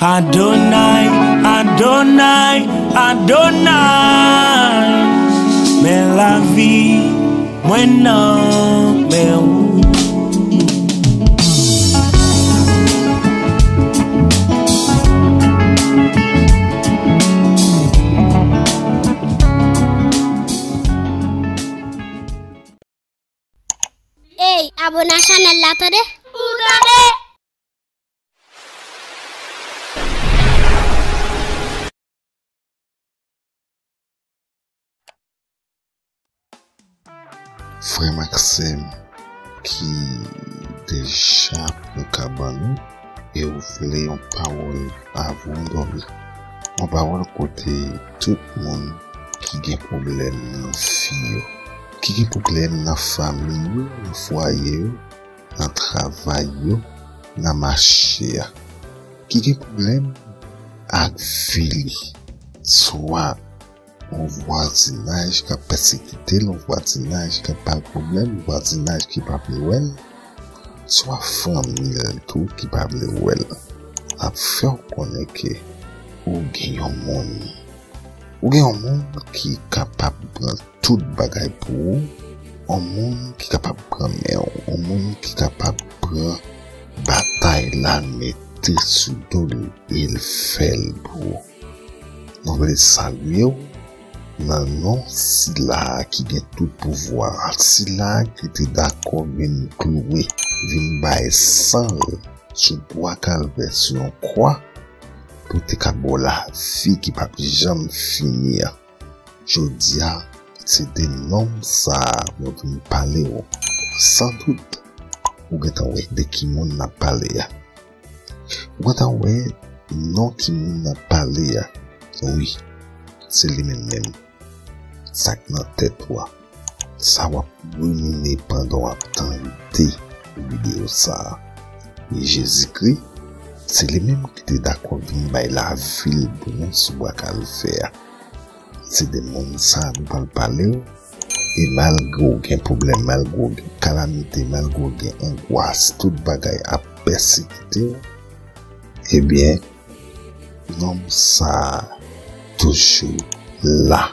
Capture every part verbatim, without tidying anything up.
Adonai, Adonai, Adonai, men lavi mwen nan men ou. Ey, abone a chanèl la tande. Ou tande? Frè m ak sè m ki deja pran kabann ou e ou vle yon pawòl avan w dòmi. Yon pawòl kote tout moun ki gen pwoblèm nan vi yo, ki gen pwoblèm nan fanmi yo, nan fwaye yo, nan travay yo, nan mache a, ki gen pwoblèm ak vi li, swa yon vwazinaj k ap pèsekite l, yon vwazinaj k ap ba l pwoblèm, yon vwazinaj ki pa vle wè l, swa fanmi l tou ki pa vle wè l, ap fè w konnen ke ou gen yon moun. Ou gen yon moun ki kapab pran tout bagay pou ou, yon moun ki kapab pran men w, yon moun ki kapab pran batay la mete sou do l e l fè l pou ou. Nou vle salye w nan non Sila a ki gen tout pouvwa, Sila a ki te dakò vin klouwe, vin bay san l sou bwa Kalvè, sou yon kwa, pou te ka ba w lavi ki p ap janm fini an. Jodi a, se de nonm sa a mwen vin pale w. Sandout, ou gentan wè de ki moun n ap pale a. Ou gentan wè non ki moun n ap pale a. Wi, se li menm menm. Sa k nan tèt ou a. Sa w ap rimine pandan w ap tande videyo sa a. E Jezikri, se li menm ki te dakò vin bay lavi l pou nou sou bwa Kalvè a. Se de moun sa a nou pral pale w. E malgre w gen pwoblèm, malgre w gen kalamite, malgre w gen angwas, tout bagay ap pèsekite w, ebyen, nonm sa a toujou la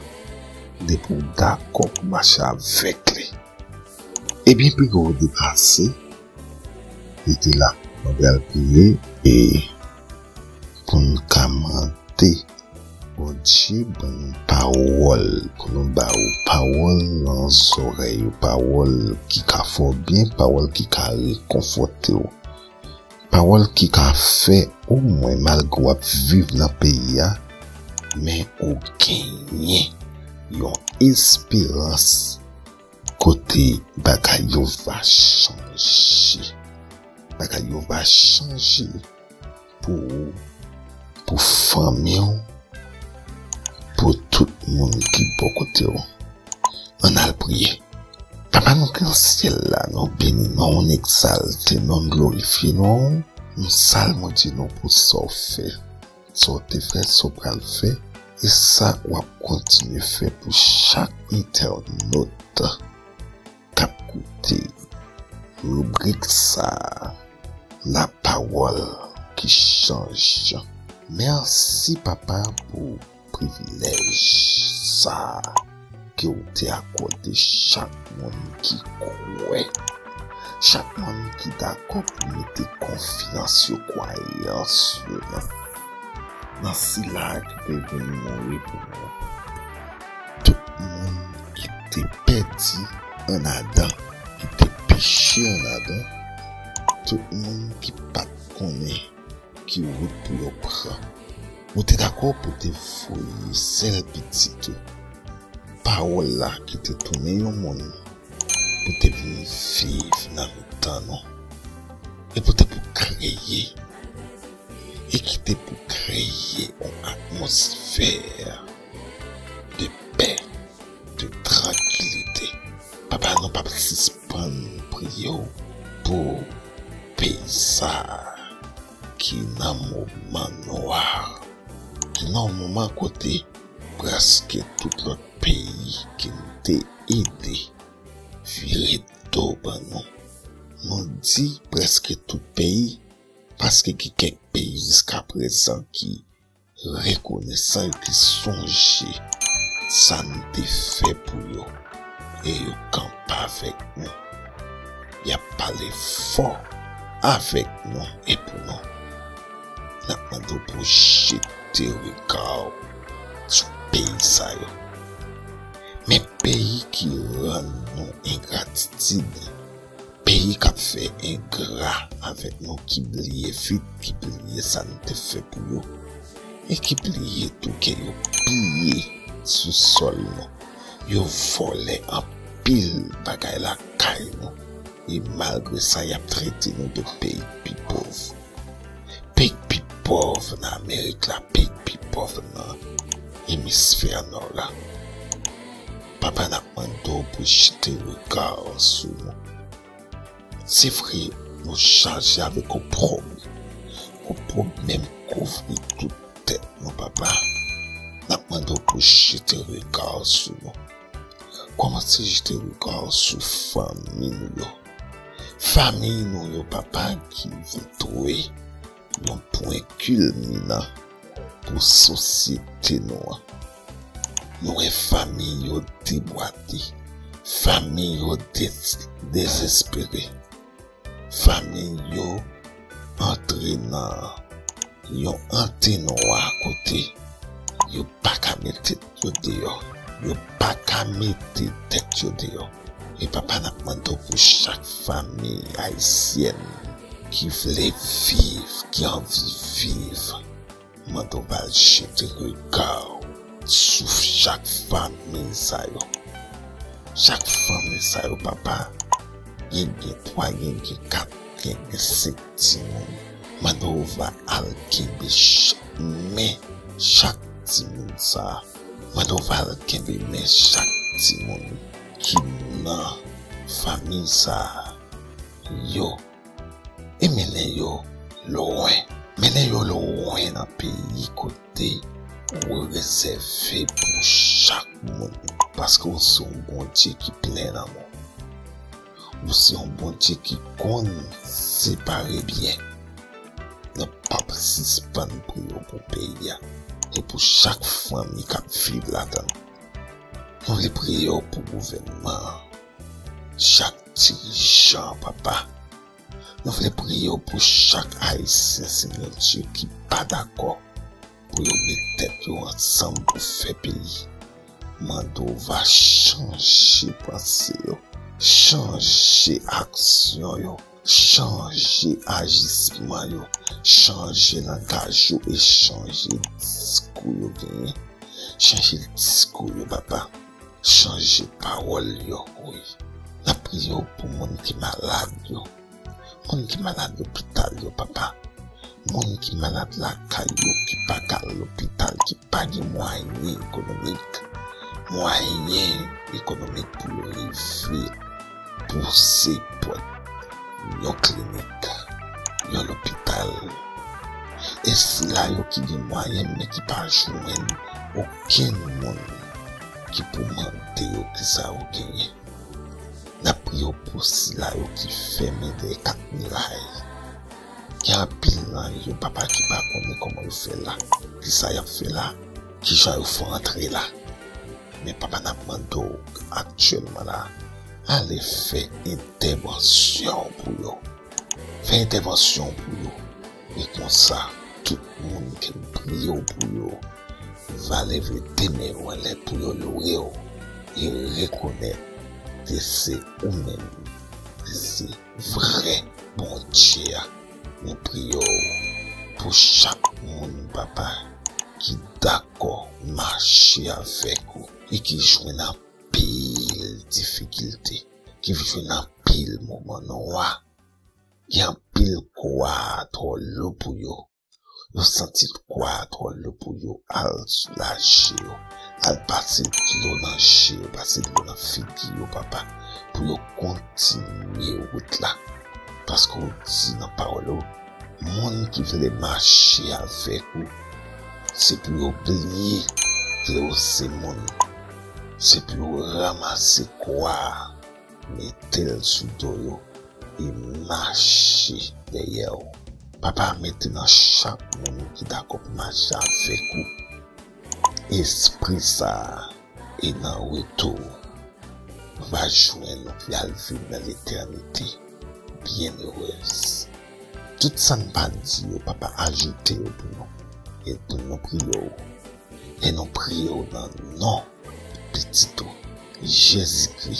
depi w dakò pou mache avèk li. Ebyen, pi gwo depase, li te la. Mwen pral priye e pou n ka mande Bondye ban nou pawòl, pou nou ba ou pawòl nan zòrèy ou, pawòl ki ka fè w byen, pawòl ki ka rekonfòte w, pawòl ki ka fè omwen malgre w ap viv nan peyi a, men ou genyen yon esperans kote bagay yo va chanje. Bagay yo va chanje pou ou, pou fanmi w, pou tout moun ki bò kote w. Ann al priye. Papa nou ki nan syèl la, nou beni non w, n egzalte non w, n glorifye non w. Nou salye Bondye nou pou sa w fè, sa w te fè, sa w pral fè, e sa w ap kontinye fè pou chak entènot k ap koute ribrik sa a, La Parole qui Change. Mèsi, Papa, pou privilèj sa a ke w te akòde chak moun ki kwè, chak moun ki dakò pou mete konfyans yo, kwayans yo nan, nan sila a ki te vin mouri pou nou. Tout moun ki te pèdi annadan, ki te peche annadan, tout moun ki pa t konnen ki wout pou yo pran. Ou te dakò pou te voye sèl pitit ou, pawòl la ki te tounen yon moun, pou te vin viv nan mitan nou, e pou te pou kreye, e ki te pou kreye yon atmosfè de pè, de trankilite. Papa, nou p ap sispann priye w pou peyi sa a ki nan moman nwa, ki nan yon moman kote prèske tout lòt peyi ke n te ede vire do ban nou. Nou di prèske tout peyi Paske gen kèk peyi jiskaprezan ki rekonesan, yo te sonje sa n te fè pou yo, e yo kanpe avèk nou. Y ap pale fò avèk nou e pou nou. N ap mande w pou w jete rega w sou peyi sa yo. Men peyi ki rann nou engratitid, peyi k ap fè engra avèk nou, ki bliye vit, ki bliye sa n te fè pou yo, e ki bliye tou ke yo piye sou sòl nou. Yo vòlè anpil bagay lakay nou, e malgre sa, y ap trete nou de peyi k pi pòv. Peyi k pi pòv nan Amerik la, peyi k pi pòv nan emisfè nò la. Papa, n ap mande w pou jete rega w sou nou. Se vre, nou chaje avèk yon pwoblèm. Yon pwoblèm kouvri tout tèt nou, papa. N ap mande w pou jete rega w sou nou. Kòmanse jete rega w sou fanmi nou yo. Fanmi nou yo, papa, ki vin touye yon pwen kilminan pou sosyete nou an. Nou wè fanmi yo debwate, fanmi yo de-, dezespere, fanmi yo antre nan yon antenwa kote yo pa ka mete tèt yo deyò, yo pa ka mete tèt yo deyò. E papa, n ap mande w pou chak fanmi ayisyèn ki vle viv, ki anvi viv, mande w va jete rega w sou chak fanmi sa yo. Chak fanmi sa yo, papa, gen, gen twa, gen, gen kat, gen, gen senk timoun. Mande w va al kenbe ch-, men chak timoun sa. Mande w va al kenbe men chak timoun ki nan fanmi sa yo. E mennen yo lwen. Mennen yo lwen nan peyi kote ou rezève pou chak moun. Paske ou se yon Bondye ki plen lanmou. Ou se yon Bondye ki konn separe byen. Nou p ap sispann priye w pou peyi a e pou chak fanmi k ap viv ladan l. Nou vle priye w pou gouvènman an, chak dirijan, papa. Nou vle priye w pou chak Ayisyen, Senyè Dye, ki pa dakò pou yo met tèt yo ansanm pou fè peyi. Mande w va chanje panse yo, chanje aksyon yo, chanje ajisman yo, chanje langaj yo e chanje diskou yo genyen. Chanje diskou yo, papa. Chanje pawòl yo, wi. N ap priye w pou moun ki malad yo. Moun ki malad lopital yo, papa. Moun ki malad lakay yo, ki pa ka al lopital, ki pa gen mwayen ekonomik. Mwayen ekonomik pou yo rive pouse pòt yon klinik, yon lopital. E sila yo ki gen mwayen, men ki pa jwenn okenn moun ki pou mande yo kisa yo genyen. N ap priye w pou sila yo ki fèmen dèyè kat miray. Gen anpil nan yo, papa, ki pa konnen kòman yo fè la, kisa y ap fè la, kijan yo fè antre la. Men, papa, n ap mande w aktyèlman la, ale fè entèvansyon pou yo. Fè entèvansyon pou yo. E konsa, tout moun ki priye w pou yo va leve de men yo anlè pou yo lwe w e rekonèt ke se ou menm ki se vrè Bondye a. Nou priye w pou chak moun, papa, ki dakò mache avèk ou e ki jwenn anpil difikilte, ki jwenn anpil moman nwa. Gen anpil kwa twò lou pou yo. Yo santi kwa twò lou pou yo. Al soulaje yo. Al pase dlo nan je yo, pase dlo nan figi yo, papa, pou yo kontinye wout la. Paske w di nan pawòl ou, moun ki vle mache avèk ou, se pou yo bliye ke ou se moun. Se pou yo ranmase kwa a, mete l sou do yo e mache dèyè w. Papa, mete nan chak moun ki dakò pou mache avèk ou espri sa a, e nan retou, nou va jwenn nou pou y al viv nan letènite byennerèz. Tout sa n pa di yo, Papa, ajoute yo pou nou. E nou, nou priye w. E nou priye w nan non Pitit ou, Jezikri,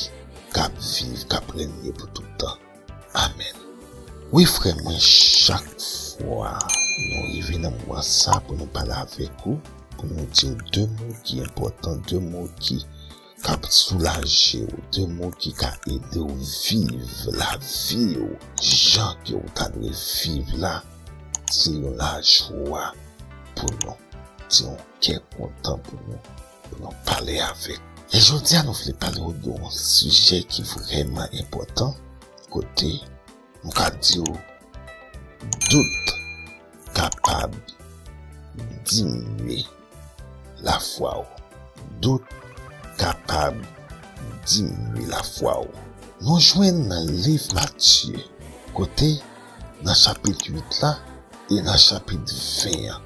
k ap viv, k ap renye pou tout tan. Amèn. Wi, frè mwen, chak fwa nou rive nan moman sa pou nou pale avèk ou, pou nou di w de mo ki enpòtan, de mo ki k ap soulaje w, de mo ki ka ede w viv lavi w jan ke w ta dwe viv la, se yon lajwa pou nou, se yon kè kontan pou nou, pou nou pale avèk. E jodi a, nou vle pale w de yon sijè ki vrèman enpòtan, kote m ka di w, dout kapab diminye lafwa w. Dout kapab diminye lafwa w. Nou jwenn nan liv Matye, kote nan chapit uit la e nan chapit ven an,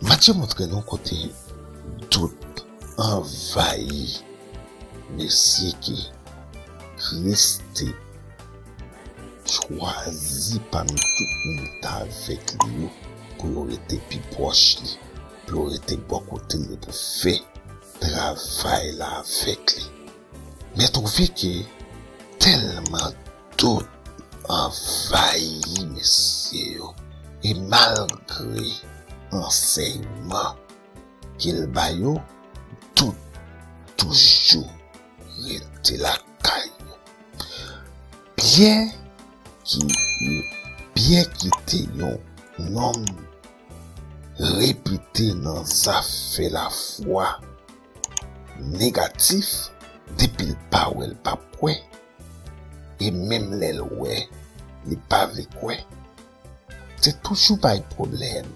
Matye montre nou kote dout anvayi mesye ke Kris te chwazi pami tout moun ki t avèk li yo pou yo rete pi pwòch li, pou yo rete bò kote l, pou fè travay la avèk li. Men twouve ke tèlman dout anvayi mesye yo, e malgre ansèyman ke l ba yo, dout toujou rete lakay yo. Pyè ki, Pyè ki te yon nonm repite nan zafè lafwa negatif, depi l pa wè, l p ap kwè, e menm lè l wè, li pa vle kwè. Te toujou bay pwoblèm,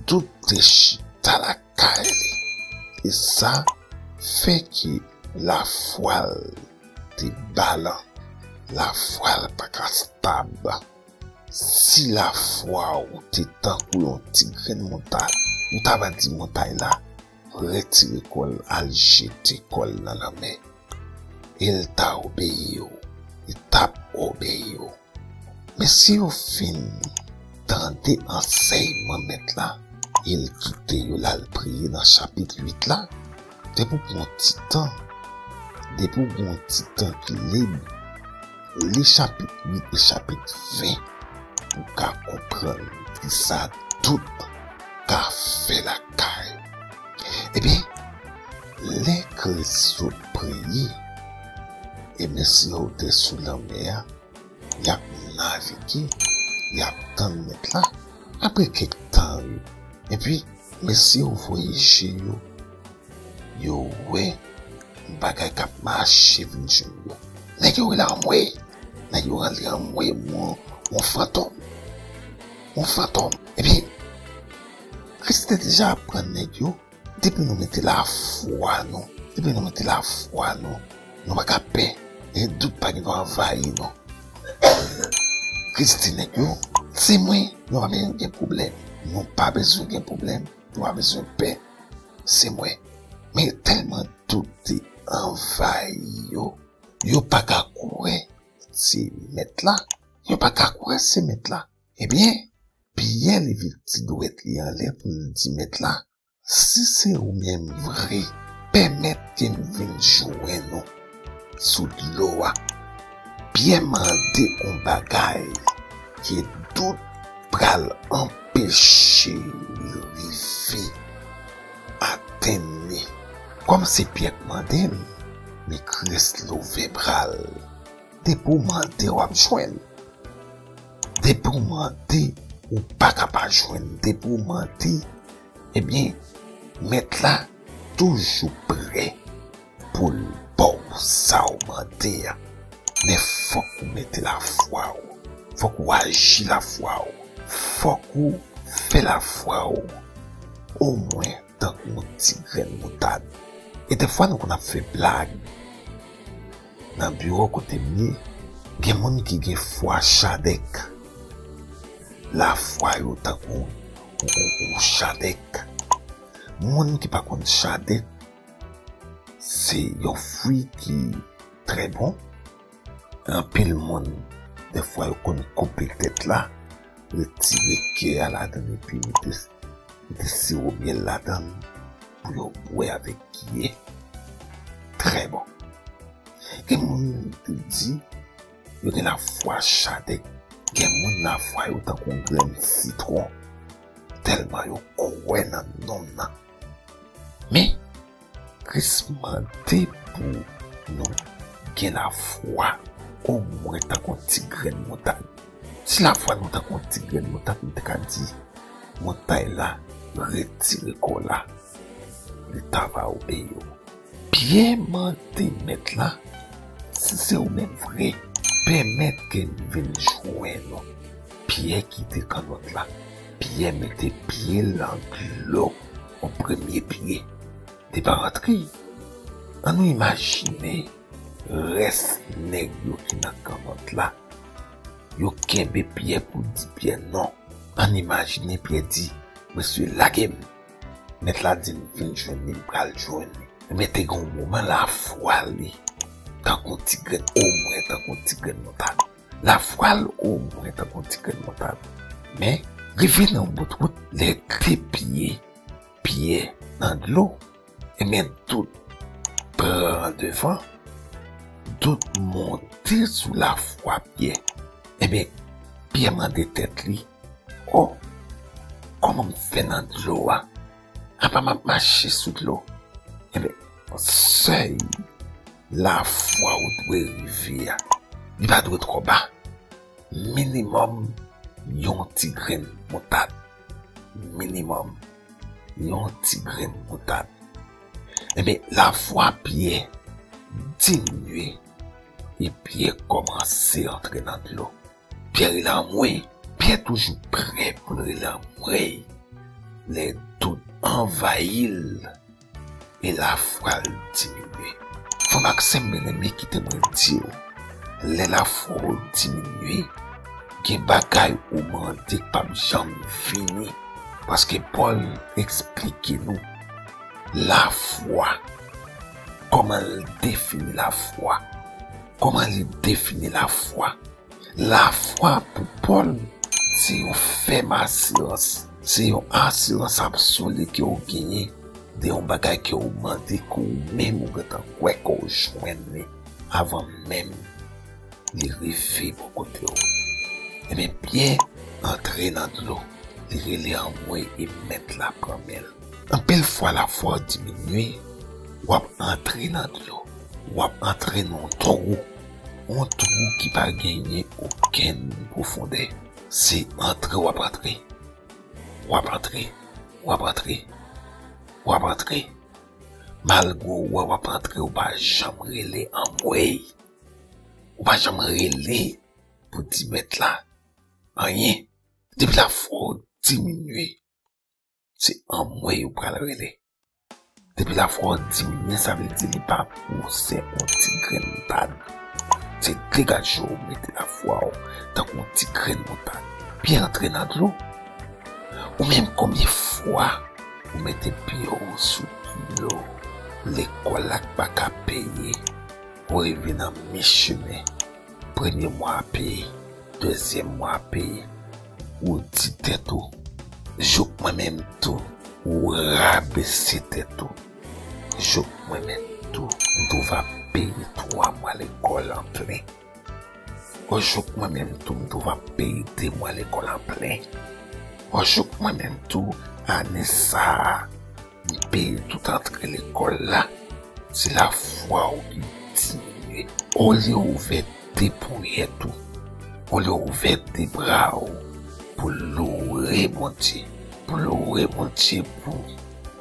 dout te chita lakay li. E sa fè ke lafwa l te balan, lafwa l pa ka stab. Si lafwa w te tankou yon ti grenn montay, ou ta va di montay la, retire kò l, al jete kò l nan lanmè. E l ta obeyi w, li t ap obeyi w. Men si yo fin tande ansèyman Mèt la, e l kite yo l al priye nan chapit uit la, depi w pran ti tan, depi w gen yon ti tan ki lib, li chapit uit e chapit ven, ou ka konprann kisa dout ka fè lakay. Ebyen, lè Kris sot priye, e mesye yo te sou lanmè a, y ap navige, y ap tann Mèt la. Apre kèk tan, epi mesye yo voye je yo, yo wè yon bagay k ap mache vin jwenn yo. Nèg yo rele anmwe. Nèg yo rele anmwe, yon, yon fantom. Yon fantom. Epi, Kris te deja aprann nèg yo, depi nou mete lafwa nou, depi nou mete lafwa nou, nou pa ka pè, e dout pa gen dwa anvayi nou. Kris di nèg yo, se mwen, nou pa bezwen gen pwoblèm. Nou pa bezwen gen pwoblèm, nou pa bezwen pè. Se mwen. Men tèlman dout te anvayi yo, yo pa ka kwè se Mèt la. Yo pa ka kwè se Mèt la. Ebyen, Pyè leve ti dwèt li anlè pou l di Mèt la, si se ou menm vre, pèmèt ke m vin jwenn ou sou dlo a. Pyè mande yon bagay ke dout pral anpeche li rive atenn li. Kòm se Pyè k mande l, men Kris louvè bra l. Depi w mande, w ap jwenn. Depi w mande, ou pa ka pa jwenn. Depi w mande, ebyen, Mèt la toujou prè pou l ba w sa w mande a. Men fòk ou mete lafwa w. Fòk ou aji lafwa w. Fòk ou fè lafwa w omwen tankou yon ti grenn moutad. E dèfwa nou konn ap fè blag. Nan biwo kote m ye, gen moun ki gen fwa chadèk. lafwa yo tankou yon, yon, yon chadèk. Moun ki pa konn chadèk, se yon fwi ki trè bon. Anpil moun, dèfwa, yo konn koupe tèt la, retire kè a ladan l epi mete, mete siwo myèl ladan l pou yo bwè avèk kiyè. Trè bon. Gen moun ki di yo gen lafwa chadèk. Gen moun lafwa yo tankou yon grenn sitwon, tèlman yo kwè nan non l nan. Men, Kris mande pou nou gen lafwa omwen tankou yon ti grenn moutad. Si lafwa nou tankou yon ti grenn moutad, nou te ka di montay la, retire kò w la, li ta va obeyi w. Pyè mande Mèt la, si se ou menm vre, pèmèt ke m vin jwenn ou. Pyè kite kannòt la. Pyè mete pye l nan dlo, yon premye pye. Li pa rantre. Ann nou imajine rès nèg yo ki nan kannòt la. Yo kenbe Pyè pou di Pyè non. Ann imajine Pyè di, "Mesye, lage m. Mèt la di m vin jwenn li, m pral jwenn li." Men te gen yon moman lafwa li, tankou yon ti grenn, omwen tankou yon ti grenn moutad. Lafwa l omwen tankou yon ti grenn moutad. Men, rive nan yon bout wout, lè de pye Pyè nan dlo, ebyen, dout pran devan, dout monte sou lafwa Pyè. Ebyen, Pyè mande tèt li, "O, kòman m fè nan dlo a? Apa m ap mache sou dlo?" Ebyen, sèy lafwa ou dwe rive a, li pa dwe twò ba. Minimòm yon ti grenn moutad. Minimòm yon ti grenn moutad. Ebyen, lafwa Pyè diminye e Pyè kòmanse antre nan dlo. Pyè rele anmwey. Pyè toujou prè pou l rele anmwey lè dout anvayi l e lafwa l diminye. Frè m ak sè m byeneme, kite mwen di w, lè lafwa w diminye, gen bagay ou mande k p ap janm vini. Paske Pòl eksplike nou lafwa, kòman l defini lafwa, kòman li defini lafwa. Lafwa pou Pòl, se yon fèm asirans. Se yon asirans absoli ke w genyen de yon bagay ke w mande, ke w menm ou gentan kwè ke w jwenn li avan menm li rive bò kote w. Ebyen, Pyè antre nan dlo, li rele anmwey e Mèt la pran men l. Anpil fwa lafwa w diminye, w ap antre nan dlo, w ap antre nan yon twou, yon twou ki pa genyen okenn pwofondè. Se antre w ap antre, w ap antre, w ap antre, w ap antre. Malgre w wè w ap antre, ou pa janm rele anmwey. Ou pa janm rele pou di Mèt la anyen. Depi lafwa w diminye, se anmwey ou pral rele. Depi lafwa w diminye, sa vle di li pa gwosè yon ti grenn moutad. Se degaje w mete lafwa w tankou yon ti grenn moutad. Pyè antre nan dlo. Ou menm, konbyen fwa ou mete pye w sou dlo? Lekòl la k pa ka peye, ou rive nan mi chemen. Premye mwa a peye, dezyèm mwa a peye. Ou di tèt ou, jouk mwen menm tou. Ou rabese tèt ou, jouk mwen menm tou. M tou va peye twa mwa lekòl an plen. O, jouk mwen menm tou, m tou va peye de mwa lekòl an plen. O, jouk mwen menm tou, ane sa a, m peye tout antre lekòl la. Se lafwa w ki diminye. Olye w ouvè de ponyèt ou, olye w ouvè de bra w pou lore Bondye, pou lore Bondye pou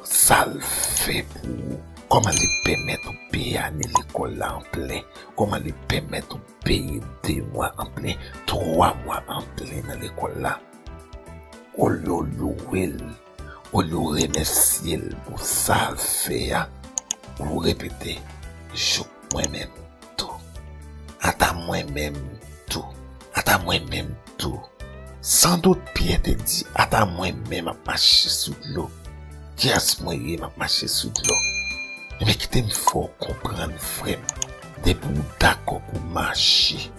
sa l fè pou ou, kòman li pèmèt ou peye ane lekòl la an plen, kòman li pèmèt ou peye de mwa an plen, twa mwa an plen nan lekòl la. Olye w louwe l, olye w remèsye l pou sa l fè a, ou repete, jouk mwen menm tou. Ata mwen menm tou. Ata mwen menm tou. Sandout, Pyè te di, "Ata mwen menm ap mache sou dlo. Kiyès mwen ye, m ap mache sou dlo?" Ebyen, kite m fè w konprann, frè m, depi w dakò pou w mache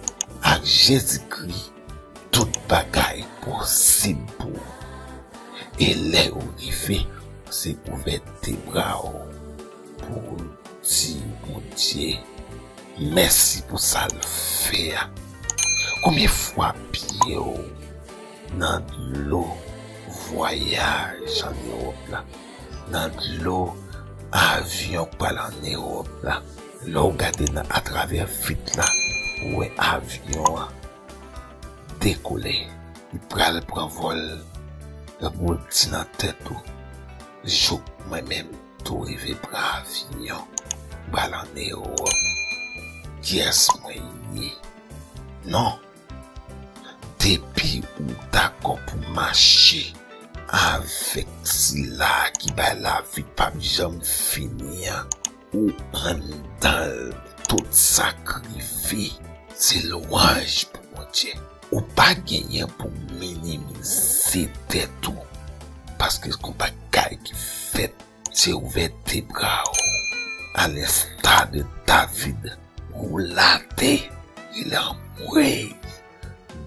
ak Jezikri, tout bagay posib pou ou. E lè yo rive, se ouvè de bra w pou w di Bondye mèsi pou sa l fè a. Konbyen fwa pye w nan dlo vwayaj ann Ewòp la, nan dlo avyon k pral ann Ewòp la, lè w gade nan atravè vit la, ou wè avyon an dekole, li pral pran vòl, epi w di nan tèt ou, jouk mwen menm tou rive pran avyon, m pral ann Ewòp. Kiyès mwen ye? Non. Depi ou dakò pou mache avèk sila ki bay lavi k p ap janm fini an, ou anndan l, tout sa k rive, se lwanj pou Bondye. Ou pa genyen pou minimize tèt ou, paske gon bagay ki fèt, se ouvè de bra w, a lensta de David, ou late, rele anmwey,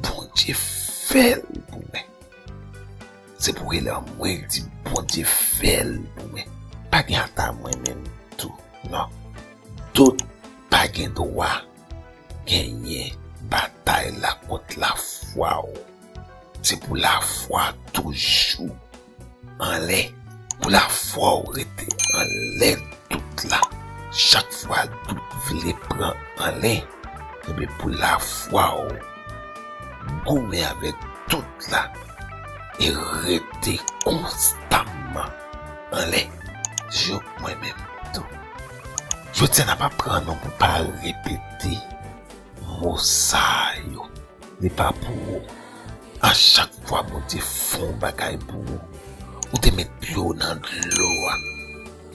Bondye fè l pou mwen. Se pou rele anmwey, di, "Bondye fè l pou mwen." Pa gen ata mwen menm tou, non. Dout pa gen dwa genyen batay la kont lafwa w. Se pou lafwa toujou anlè, pou lafwa w rete anlè dout la. Chak fwa dout vle pran anlè, ebyen, pou lafwa w goumen avèk dout la e rete konstamman anlè. Jouk mwen menm tou. Jodi a, n ap aprann nou pou pa repete mo sa yo. Li pa pou ou. A chak fwa Bondye fè yon bagay pou ou, ou te met pye w nan dlo a,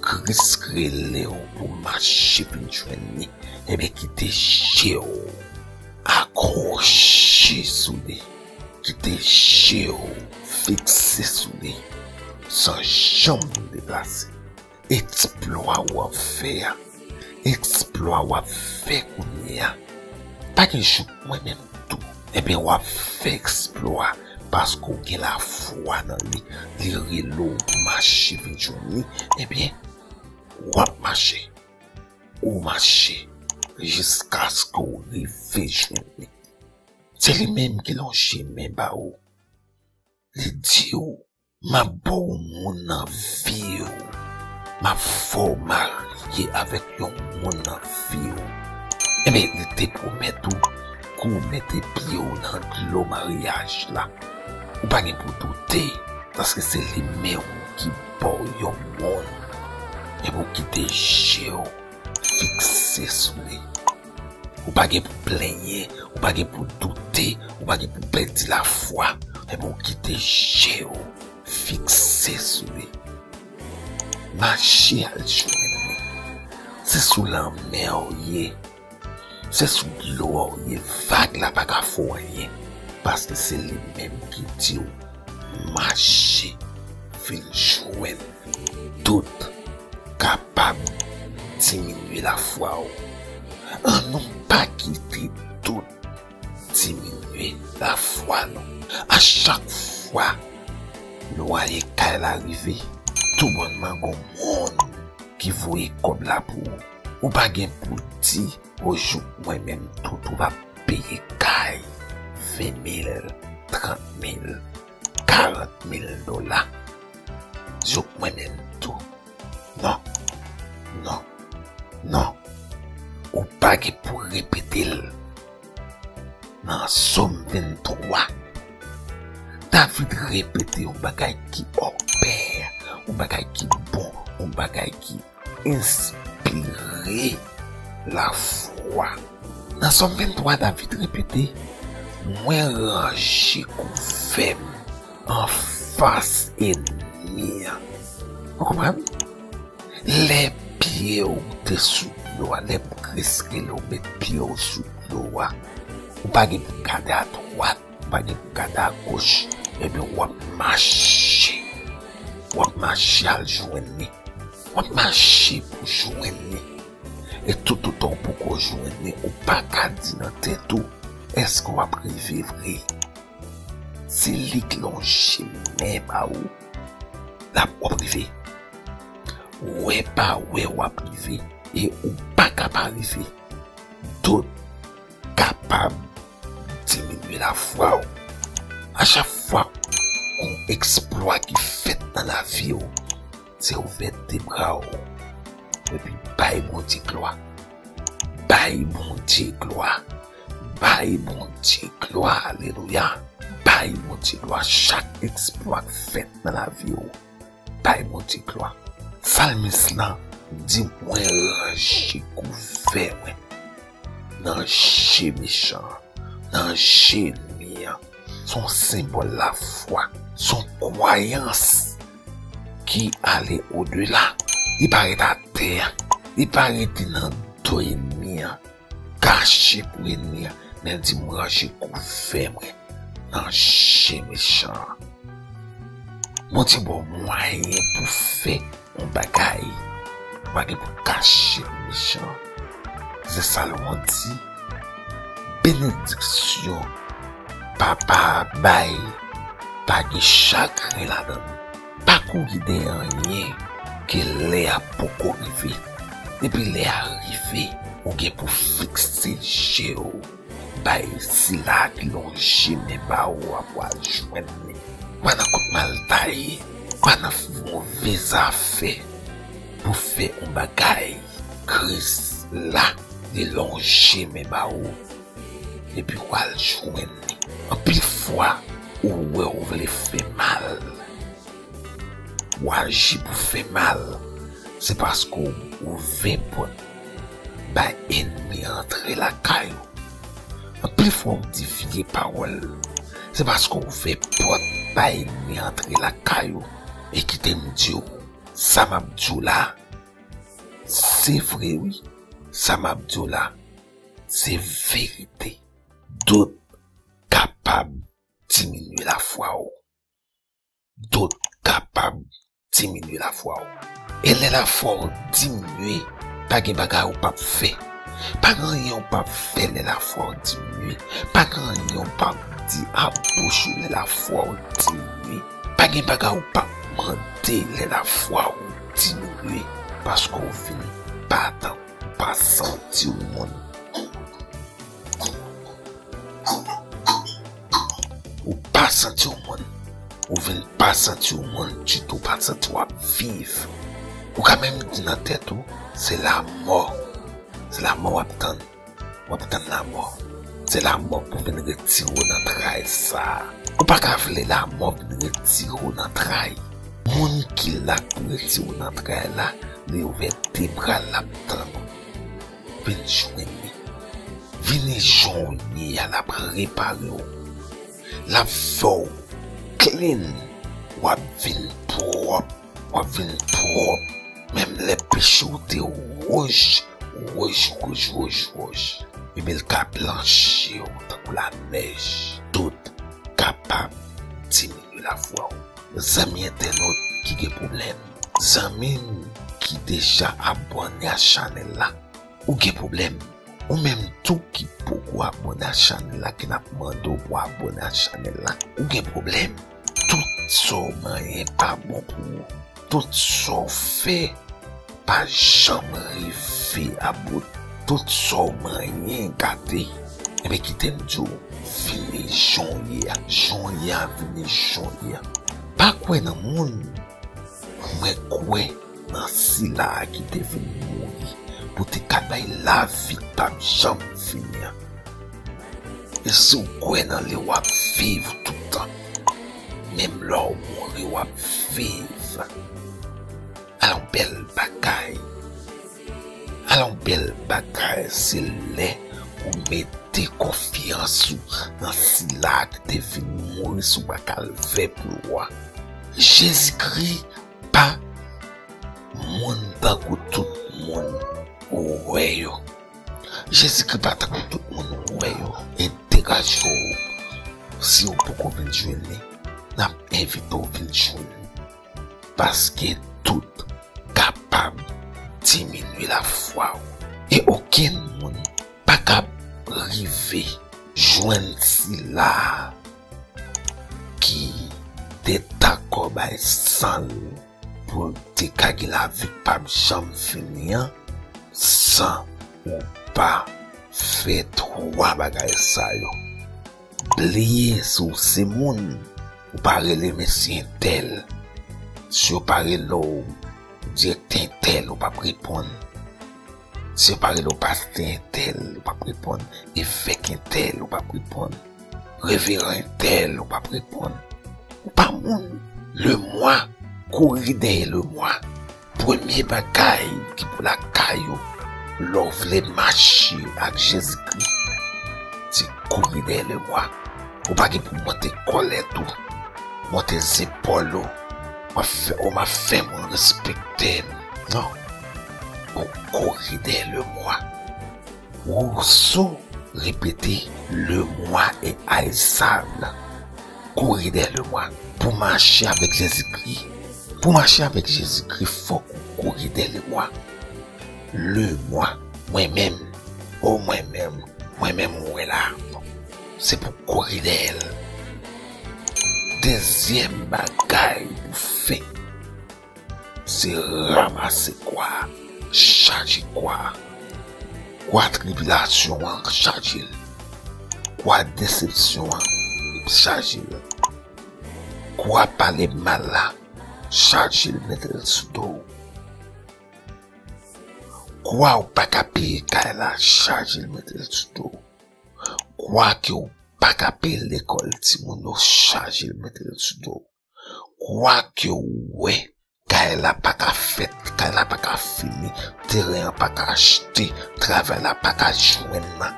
Kris rele w pou mache vin jwenn li, ebyen, kite je w akwoche sou li. Kite je w fikse sou li, san janm deplase. Eksplwa w ap fè a, eksplwa w ap fè kounye a, pa gen jou mwen menm tou. Ebyen, w ap fè eksplwa, paske w gen lafwa nan li. Li rele w pou mache vin jwenn li. Ebyen, w ap mache. Ou mache jiskaske w rive jwenn li. Se li menm ki lonje men ba ou. Li di w, "M ap ba w moun nan vi w. M ap fè w marye avèk yon moun nan vi w." Ebyen, li te pwomèt ou, kou w mete pye w nan dlo maryaj la, ou pa gen pou doute, paske se li menm ki ba w yon moun. Ebyen, ou kite je w fikse sou li. Ou pa gen pou plenyen, ou pa gen pou doute, ou pa gen pou pèdi lafwa. Ebyen, ou kite je w fikse sou li. Mache al jwenn li. Se sou lanmè w ye. Se sou dlo a w ye. Vag la pa ka fè w anyen. Paske se li menm ki di w, "Mache, vin jwenn." Dout kapab diminye lafwa w. Annou pa kite dout diminye lafwa nou. A chak fwa lwaye kay la rive, toubònman gon moun ki voye kòb la pou ou. Ou pa gen pou di, "O, jouk mwen menm tou, tou va peye kay ven mil, trant mil, karant mil dola." Jouk mwen menm tou. Non. Non. Non. Ou pa gen pou repete l. Nan Sòm venntwa, David repete yon bagay ki opè, yon bagay ki bon, yon bagay ki enspire lafwa. Nan Sòm venntwa, David repete, "Mwen ranje kouvè m anfas ènmi an." Ou konprann? Lè pye w te sou dlo a, lè Kris rele w met pye w sou dlo a, ou pa gen pou gade adwat, pa gen pou gade agoch, ebyen w ap mache. W ap mache al jwenn li. W ap mache pou jwenn li. E toutotan w poko jwenn li, ou pa ka di nan tèt ou, èske w ap rive vre? Se li k lonje men ba ou, l ap, w ap rive. Wè pa wè w ap rive, e ou pa ka pa rive. Dout kapab diminye lafwa w. A chak fwa yon eksplwa ki fèt nan lavi w, se ouvè de bra w epi bay Bondye glwa. Bay Bondye glwa. Bay Bondye glwa. Alelouya. Bay Bondye glwa. Chak eksplwa k fèt nan lavi w, bay Bondye glwa. Salmis lan di, mwen ranje kouvè mwen nan je mechan an, nan je ènmi an. Se yon senbòl lafwa, se yon kwayans ki ale odela. Li pa ret atè a, li pa rete nan do ènmi an, kache pou ènmi an, men l di, mwen ranje kouvè mwen nan je mechan an. Bondye ba w mwayen pou fè yon bagay. Ou pa gen pou kache pou mechan. Se Salomon di, benediksyon papa a bay pa gen chagren ladan l. Pa kouri dèyè anyen ke lè a poko rive. Depi lè a rive, ou gen pou fikse je w bay sila ki lonje men ba ou a pou al jwenn li. Pa nan kout mal taye, pa nan move zafè pou fè yon bagay. Kris la, li lonje men ba ou, epi w al jwenn li. Anpil fwa, ou wè ou vle fè mal. Ou aji pou fè mal, se paske w ouvè pòt bay ènmi an antre lakay ou. Anpil fwa w di vye pawòl, se paske w ouvè pòt bay ènmi an antre lakay ou. E kite m di w, sa m ap di w la, se vre wi. Sa m ap di w la, se verite. Dout kapab diminye lafwa w. Dout kapab diminye lafwa w. E lè lafwa w diminye, pa gen bagay ou p ap fè. Pa gen anyen ou p ap fè lè lafwa w diminye. Pa gen anyen ou p ap di a bouch ou lè lafwa w diminye. Pa gen bagay ou p ap mande lè lafwa w diminye. Paske w vin pa tankou, ou pa santi w moun. Ou pa santi w moun. Ou vin pa santi w moun ditou, ou pa santi w ap viv. Ou ka menm di nan tèt ou, se lanmò. Se lanmò w ap tann. W ap tann lanmò. Se lanmò pou vin retire w nan tray sa a. Ou pa ka vle lanmò vin retire w nan tray. Moun ki la pou retire w nan tray la, li ouvè de bra l, l ap tann ou. Vin jwenn li. Vini jan w ye a, l ap repare w. L ap fè w clean. W ap vin pwòp. W ap vin pwòp. Menm lè peche w te wouj, wouj, wouj, wouj, wouj. Ebyen, l ka blanchi w tankou lanèj. Dout kapab diminye lafwa w. Zanmi entènot ki gen pwoblèm. Zanmi m ki deja abòne a chanèl la. Ou gen pwoblèm. Ou menm tou ki poko abòne a chanèl la, ki n ap mande w pou abòne a chanèl la. Ou gen pwoblèm. Tout sa w manyen pa bon pou ou. Tout sa w fè pa janm rive a bout. Tout sa w manyen gate. Ebyen, kite m di w, vini jan w ye a. Jan w ye a, vini jan w ye a. Pa kwè nan moun. Mwen kwè nan sila a ki te vin mouri pou te ka bay lavi k p ap janm fini an. E si w kwè nan li, w ap viv toutan. Menm lè w mouri, w ap viv. Ala yon bèl bagay. Ala yon bèl bagay, se lè ou mete konfyans ou nan sila a ki te vin mouri sou bwa Kalvè pou ou a. Jezikri pa moun tankou tout moun ou wè yo. Jezikri pa tankou tout moun ou wè yo. E degaje w. Si w poko vin jwenn li, n ap envite w vin jwenn li. Paske tout kapab diminye lafwa w. E okenn moun pa kab rive jwenn sila ki te dakò bay san l pou l te ka gen lavi k p ap janm fini an, san ou pa fè twa bagay sa yo. Bliye si w se moun, ou pa rele mesye entèl. Si yo pa rele w direktè entèl, ou p ap reponn. Si yo pa rele w pastè entèl, ou p ap reponn. Evèk entèl, ou p ap reponn. Reveran entèl, ou p ap reponn. Ou pa moun. Lemwa, kouri dèyè lemwa. Premye bagay ki pou lakay ou, lè w vle mache ak Jezikri, se kouri dèyè lemwa. Ou pa gen pou monte kòlèt ou, monte zepòl ou, w ap fè, o, m ap fè moun respekte m. Non. Ou kouri dèyè lemwa. Rousseau repete, lemwa est haïssable. Kouri dèyè lemwa. Pou mache avèk Jezikri, pou mache avèk Jezikri, fòk ou kouri dèyè lemwa. Lemwa, mwen menm, o mwen menm, mwen menm ou wè la. Se pou kouri dèyè l. Dezyèm bagay pou fè, se ranmase kwa, chaje kwa. Kwa tribilasyon an, chaje l. Kwa desepsyon an, chaje l. Kwa pale mal la, chaje l, mete l sou do w. Kwa ou pa ka peye kay la, chaje l, mete l sou do w. Kwa ke ou pa ka peye lekòl timoun yo, chaje l, mete l sou do w. Kwa ke ou wè kay la pa ka fèt, kay la pa ka fini, teren an pa ka achte, travay la pa ka jwenn nan,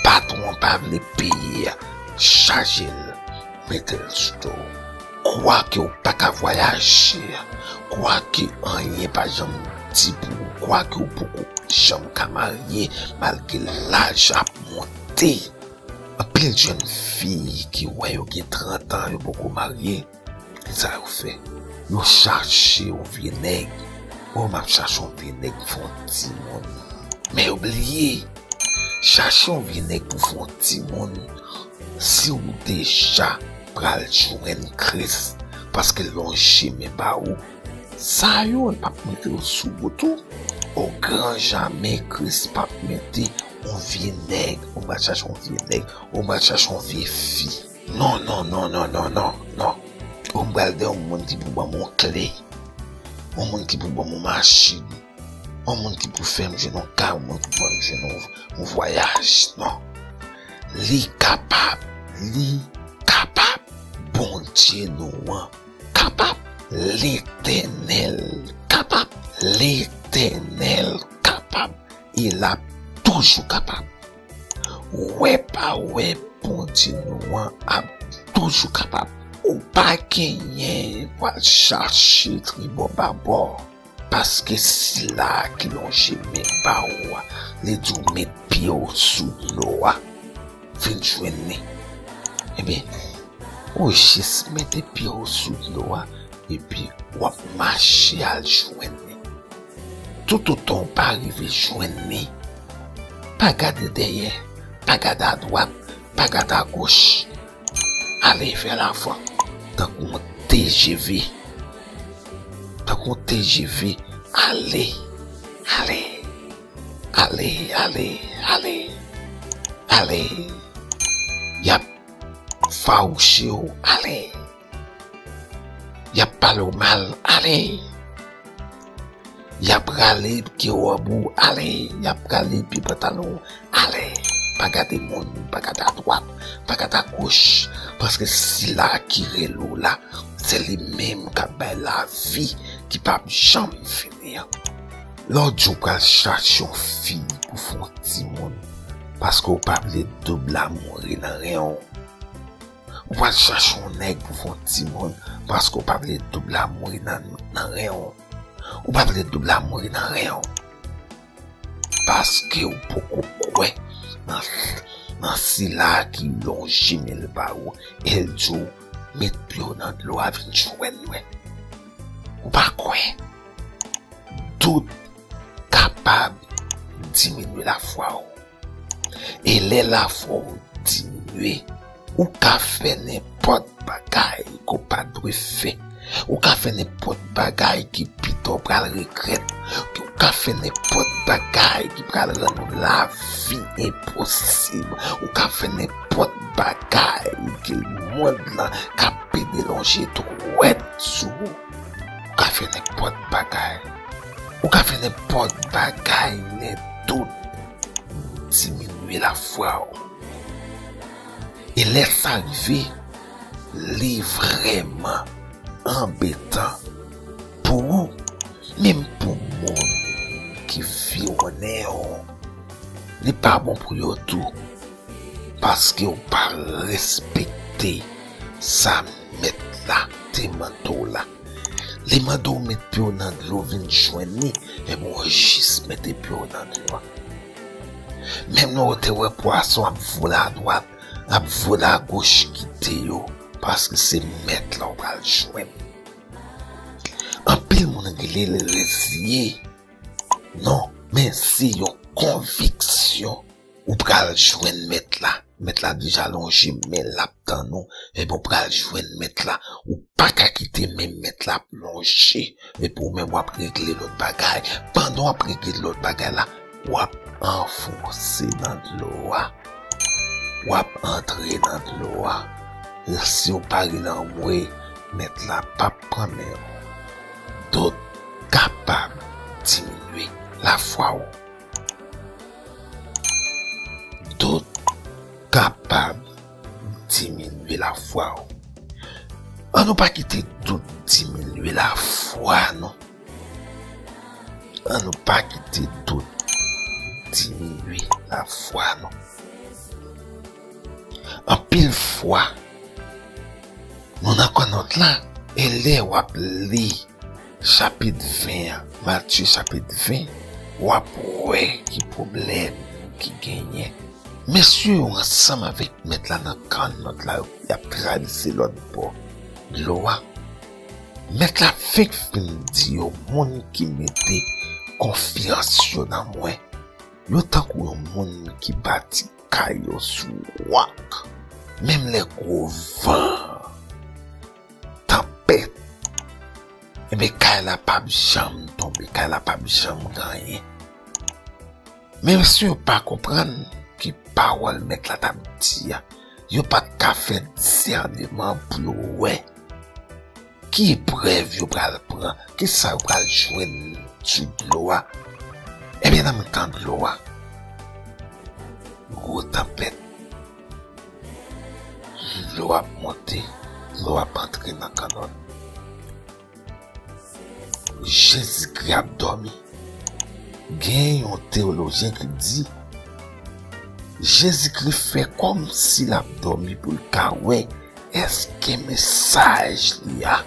patwon an pa vle peye a, chaje l, mete l sou do w. Kwa ke ou pa ka vwayaje, kwa ke anyen pa janm di pou ou, kwa ke ou poko janm ka marye malgre laj ap monte. Anpil jèn fi ki wè yo gen trant an, yo poko marye, kisa yo fè? Yo chache yon vye nèg. O, m ap chache yon vye nèg pou fè yon timoun. Men yo bliye, chache yon vye nèg pou fè yon timoun, si w deja pral jwenn Kris, paske l lonje men ba ou, sa yo, l p ap mete yo sou wout ou. O gran jamè, Kris p ap mete yon vye nèg, ou m al chache yon vye nèg, ou m al chache yon vye fi. Non, non, non, non, non, non, non. Ou m pral dèyè yon moun ki pou ban m yon kle, yon moun ki pou ban m yon machin, yon moun ki pou fè m jwenn yon kay, yon moun ki pou fè m jwenn yon, yon vwayaj. Non. Li kapab, li kapab. Bondye nou an kapab. Letènèl kapab. Letènèl kapab. E l ap toujou kapab. Wè pa wè, Bondye nou an ap toujou kapab. Ou pa genyen pou al chache tribò babò, paske sila ki lonje men ba ou a, li di w met pye w sou dlo a, vin jwenn li. Ebyen, ou jis mete pye w sou dlo a, epi w ap mache al jwenn li. Toutotan w pa rive jwenn li, pa gade dèyè, pa gade adwat, pa gade agoch. Ale vè lavan, tankou yon T G V. Tankou yon T G V, ale, ale, ale, ale, ale, ale. Y ap fawouche w, ale. Y ap pale w mal, ale. Y ap rale pye wòb ou, ale. Y ap rale pye pantalon ou, ale. Pa gade moun, pa gade adwat, pa gade agoch, paske sila ki rele w la, se li menm k ap bay lavi ki p ap janm fini an. Lè w di w pral chache yon fi pou fè yon timoun, paske w pa vle doub la mouri nan ren w. Ou pral chache yon nèg pou fè yon timoun, paske w pa vle doub la mouri nan, nan ren w. Ou pa vle doub la mouri nan ren w. Paske ou poko kwè nan, an sila ki lonje men l ba ou, e l di w, met pye w nan dlo a, vin jwenn mwen. Ou pa kwè? Dout kapab diminye lafwa w. E lè lafwa w diminye, ou ka fè nenpòt bagay ke w pa dwe fè. Ou ka fè nenpòt bagay ki pita w pral regrèt. Ou ka fè nenpòt bagay ki pral rann ou lavi enposib. Ou ka fè nenpòt bagay ke lemonn lan ka pede lonje dwèt sou ou. Ou ka fè nenpòt bagay. Ou ka fè nenpòt bagay, men dout diminye lafwa w. E lè sa rive, li vrèman anbetan pou ou, menm pou moun ki viwonnen w. Li pa bon pou yo tou, paske w pa respekte sa Mèt la te mande w la. Li mande w met pye w nan dlo, vin jwenn li, ebyen w jis mete pye w nan dlo a. Menm lè w te wè pwason ap vole adwat, ap vole agoch, kite yo, paske se Mèt la w pral jwenn. Anpil moun rele l reziye. Non, men se yon konviksyon. Ou pral jwenn Mèt la. Mèt la deja lonje men l ap tann ou. Ebyen, ou pral jwenn Mèt la. Ou pa ka kite men Mèt la ap lonje. Epi ou menm w ap regle lòt bagay. Pandan w ap regle lòt bagay la, w ap anfonse nan dlo a. W ap antre nan dlo a. E si w pa rele anmwe, Mèt la p ap pran men w. Dout kapab diminye lafwa w. Dout kapab diminye lafwa w. An nou pa kite dout diminye lafwa nou. An nou pa kite dout diminye lafwa nou. Anpil fwa, nou nan kannòt la, e lè w ap li chapit ven an, Matye chapit ven, w ap wè ki pwoblèm ki genyen. Mesye yo ansanm avèk Mèt la nan kannòt la, y ap travèse lòt bò dlo a. Mèt la fenk fin di yo, moun ki mete konfyans yo nan mwen, yo tankou yon moun ki bati kay yo sou wòk. Menm lè gwo van, tanpèt, ebyen, kay la p ap janm tonbe, kay la p ap janm gen anyen. Men mesye yo pa konprann ki pawòl Mèt la t ap di a. Yo pa t ka fè disèneman pou yo wè ki eprèv yo pral pran, kisa yo pral jwenn sou dlo a. Ebyen, nan mitan dlo a, gwo tanpèt, dlo ap monte, dlo ap antre nan kannòt. Jezikri ap dòmi. Gen yon teyolojyen ki di, Jezikri fè kòmsi l ap dòmi pou l ka wè èske mesaj li a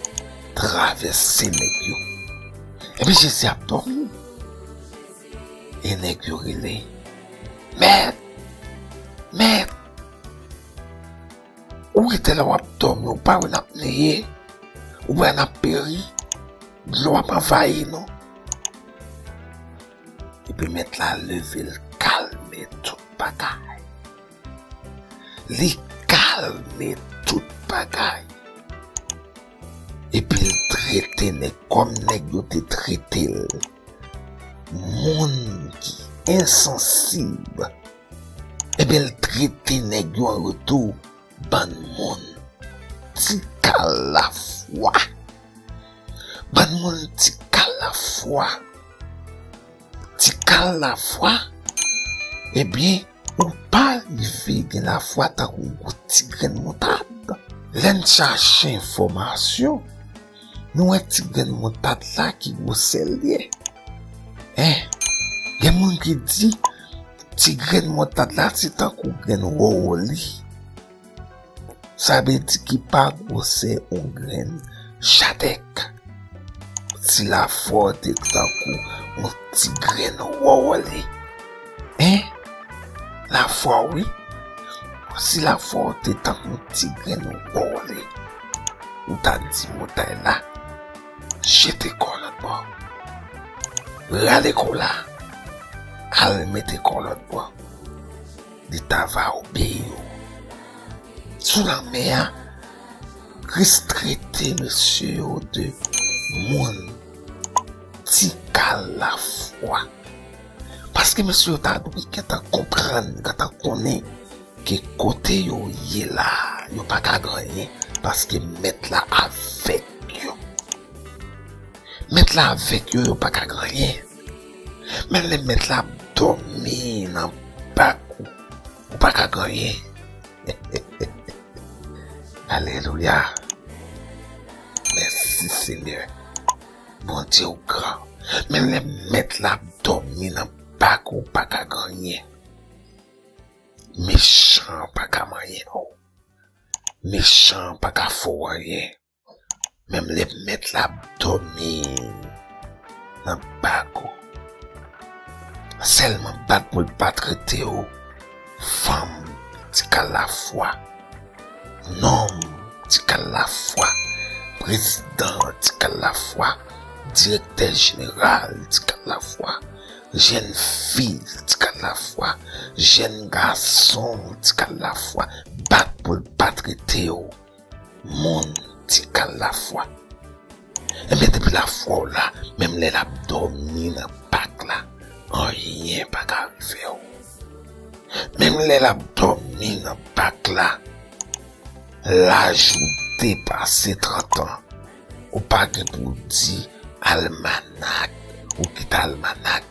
travèse nèg yo. Epi Jezi ap dòmi. E nèg yo rele, Mèt! Mèt! Ou rete la w ap dòmi, ou pa wè n ap neye, ou pa wè n ap peri, dlo ap anvayi nou. Epi Mèt la leve l kalme tout bagay. Li kalme tout bagay. Epi l trete nèg kòm nèg yo te trete l. Moun ki ensansib. Ebyen, l trete nèg yo an retou, bann moun ti kal lafwa. Bann moun ti kal lafwa. Ti kal lafwa. Ebyen, ou pa rive gen lafwa tankou yon ti grenn moutad. Lè n chache enfòmasyon, nou wè ti grenn moutad la ki gwosè l ye. Hein? Gen moun ki di ti grenn moutad la se tankou grenn wowoli. Sa vle di ki pa gwosè yon grenn chadèk. Si lafwa w te tankou yon ti grenn wowoli. Hein? Lafwa w, wi. Si lafwa w te tankou yon ti grenn wòl, ou ta di montay la, jete kò w lòt bò. Rale kò w la, al mete kò w lòt bò. Li ta va obeyi w. Sou lanmè a, Kris trete mesye yo de moun ti kal lafwa. Paske mesye yo ta dwe gentan konprann, gentan konnen ke kote yo ye la, yo pa ka gen anyen, paske Mèt la avèk yo. Mèt la avèk yo, yo pa ka gen anyen. Menm lè Mèt la ap dòmi nan bak ou, ou pa ka gen anyen. Alelouya. Mèsi, Senyè. Bondye w gran. Menm lè Mèt la ap dòmi nan bak ou, ou pa ka gen anyen. Mechan an pa ka manyen w. Mechan an pa ka fè w anyen. Menm lè Mèt la ap dòmi nan bak ou. Sèlman bat pou l pa trete w fanm ti kal lafwa, nonm ti kal lafwa, prezidan ti kal lafwa, direktè jeneral ti kal lafwa, jèn fi ti kal lafwa, jèn gason ti kal lafwa, bat pou l pa trete w moun ti kal lafwa. Enben, depi lafwa w la, menm lè l ap dòmi nan bak la, anyen pa ka rive w. Menm lè l ap dòmi nan bak la, laj ou depase trant an, ou pa gen pou w di almanak, ou kite almanak.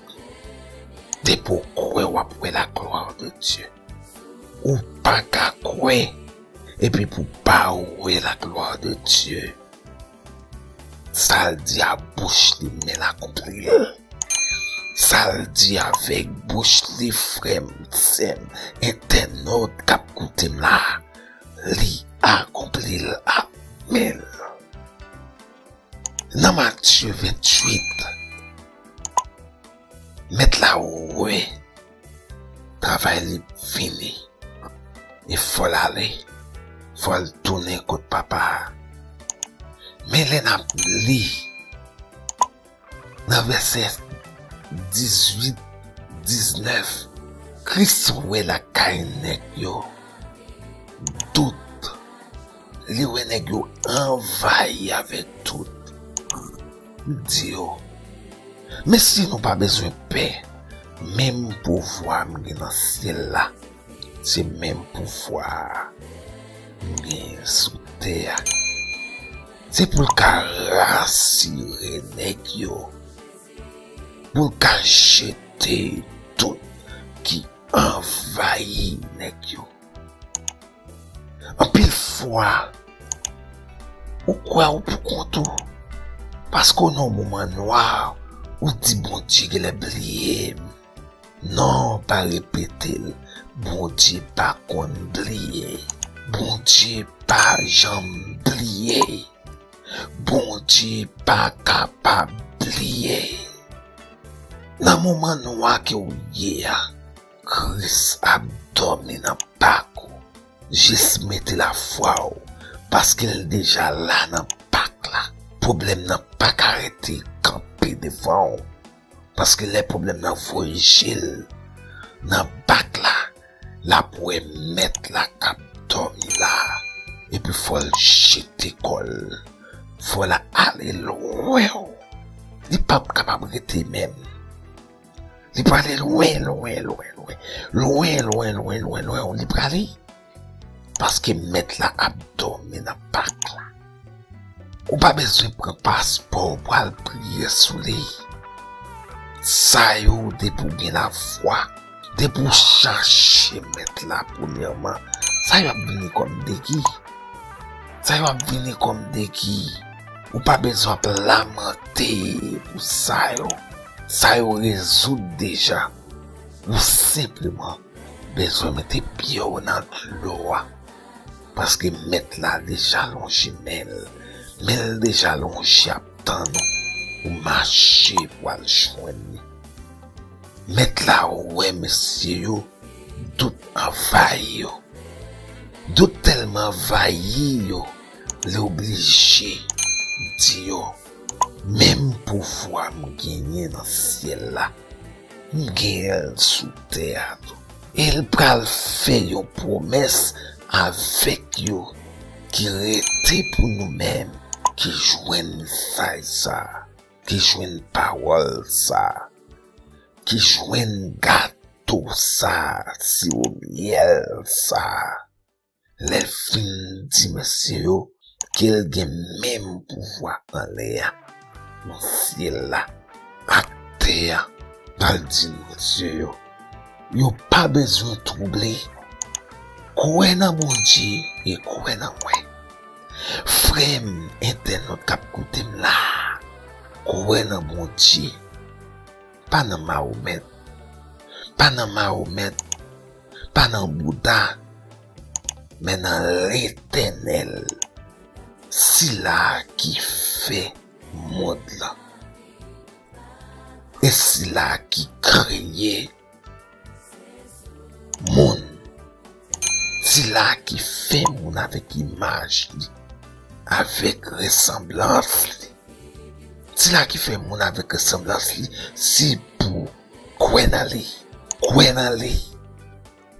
Depi w kwè w ap wè la gloire de Dieu. Ou pa ka kwè, epi pou pa w wè la gloire de Dieu. Sa l di a bouch li, men l akonpli l. Sa l di avèk bouch li, frè m, sè m, entènot k ap koute m la, li akonpli l. Amèn. Nan Matye venntuit, Mèt la wè travay li fini. E fò l ale, fò l tounen kot Papa a. Men lè n ap li nan vèsè dizuit, diznèf, Kris wè lakay nèg yo dout. Li wè nèg yo anvayi avèk dout. Li di yo, mesye, nou pa bezwen pè. Menm pouvwa m gen nan syèl la, se menm pouvwa a m gen sou tè a. Se pou l ka rasire nèg yo, pou l ka jete dout ki anvayi nèg yo. Anpil fwa, ou kwè ou pou kont ou, paske w nan yon moman nwa, ou di, Bondye genlè bliye m. Non, pa repete l. Bondye pa konn bliye. Bondye pa janm bliye. Bondye pa kapab bliye. Nan moman nwa ke w ye a, Kris ap dòmi nan bak ou. Jis mete lafwa w, paske l deja la nan bak la. Pwoblèm nan pa ka rete kanpe devan w, paske lè pwoblèm nan voye je l nan bak la, l ap wè Mèt la k ap dòmi la, epi fò l jete kò l, fò l ale lwen w. Li p ap kapab rete menm. Li prale lwen, lwen, lwen, lwen. Lwen, lwen, lwen, lwen, lwen, li prale. Paske Mèt la ap dòmi nan bak la. Ou pa bezwen pran paspò w pou al priye sou li. Sa yo, depi w gen lafwa, depi w chache Mèt la premyèman, sa yo ap vini kòm degi. Sa yo ap vini kòm degi. Ou pa bezwen ap lamante pou sa yo. Sa yo rezoud deja. Ou senpleman bezwen mete pye w nan dlo a. Paske Mèt la deja lonje men l. Men l deja lonje ap tann ou. Ou mache pou al jwenn li. Mèt la wè mesye yo, dout anvayi yo. Dout tèlman anvayi yo, li oblije di yo, menm pouvwa m genyen nan syèl la, m genyen l sou tè a tou. E l pral fè yon pwomès avèk yo ki rete pou nou menm ki jwenn mesaj sa a, ki jwenn pawòl sa a, ki jwenn gato sa a, siwo myèl sa a. Lè l fin di mesye yo ke l gen menm pouvwa anlè a, nan syèl la, ak tè a, pral di mesye yo, yo pa bezwen twouble. Kwè nan Bondye e kwè nan mwen. Frè m, entènot k ap koute m la, kwè nan Bondye, pa nan Mawomèt, pa nan Mawomèt, pa nan Bouda, men nan Letènèl, sila ki fè mond lan, e sila ki kreye moun, sila ki fè moun avèk imaj li, avèk resanblans li, sila ki fè moun avèk resanblans li, se pou kwè nan li, kwè nan li.